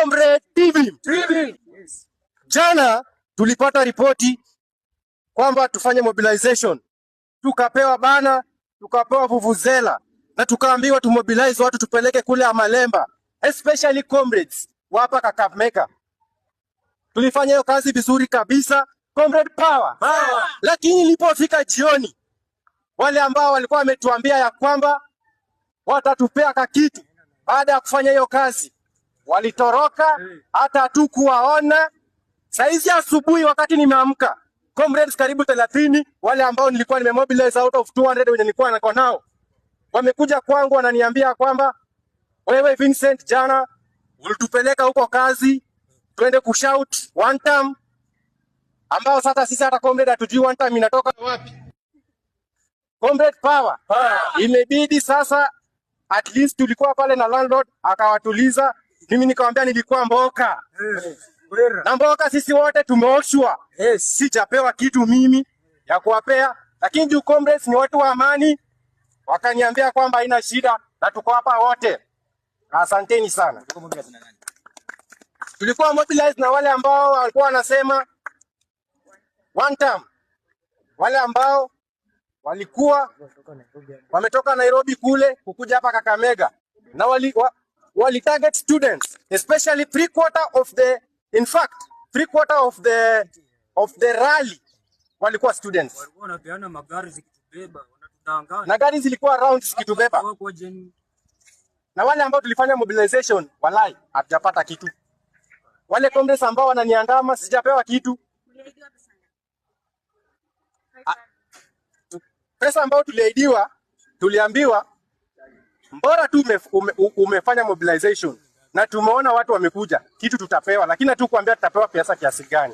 Comrade TV. Jana tulipata ripoti kwamba tufanye mobilization, tukapewa bana, tukapewa vuvuzela na tukaambiwa tumobilize watu tupeleke kule Amalemba, especially comrades wa hapa Kakamega. Tulifanya hiyo kazi vizuri kabisa, comrade power. Power. Lakini ilipofika jioni, wale ambao walikuwa wametuambia ya kwamba watatupea kakitu baada ya kufanya hiyo kazi walitoroka, hata hatukuwaona. Saizi asubuhi wakati nimeamka, comrades karibu 30 wale ambao nilikuwa nimemobilize out of 200 wenye nilikuwa nako nao wamekuja kwangu wananiambia kwamba wewe Vincent, jana ulitupeleka huko kazi twende kushout one term, ambao sasa sisi hata comrade hatujui one term inatoka wapi. Comrade power. Power. Imebidi sasa at least tulikuwa pale na landlord akawatuliza. Mimi nikamwambia nilikuwa mboka na mboka, sisi wote tumeoshwa. Sijapewa kitu mimi ya kuwapea, lakini juu comrades ni watu wa amani, wakaniambia kwamba haina shida na tuko hapa wote. Asanteni sana. Tulikuwa mobilized na wale ambao walikuwa wanasema one term, wale ambao walikuwa wametoka Nairobi kule kukuja hapa Kakamega na wali target students, especially three quarter of the in fact three quarter of the rally walikuwa students. Walikuwa wanapeana magari zikitubeba, wanatudanganya. Na gari zilikuwa round zikitubeba, Hawakuwa genuine. Na wale ambao tulifanya mobilization, walai hatujapata kitu. Wale comrades ambao wananiandama, sijapewa kitu. Mliahidiwa pesa ngapi? Ah, pesa ambayo tuliahidiwa, tuliambiwa mbora tu umefanya mobilization na tumeona watu wamekuja, kitu tutapewa, lakini hatukuambia tutapewa pesa kiasi gani.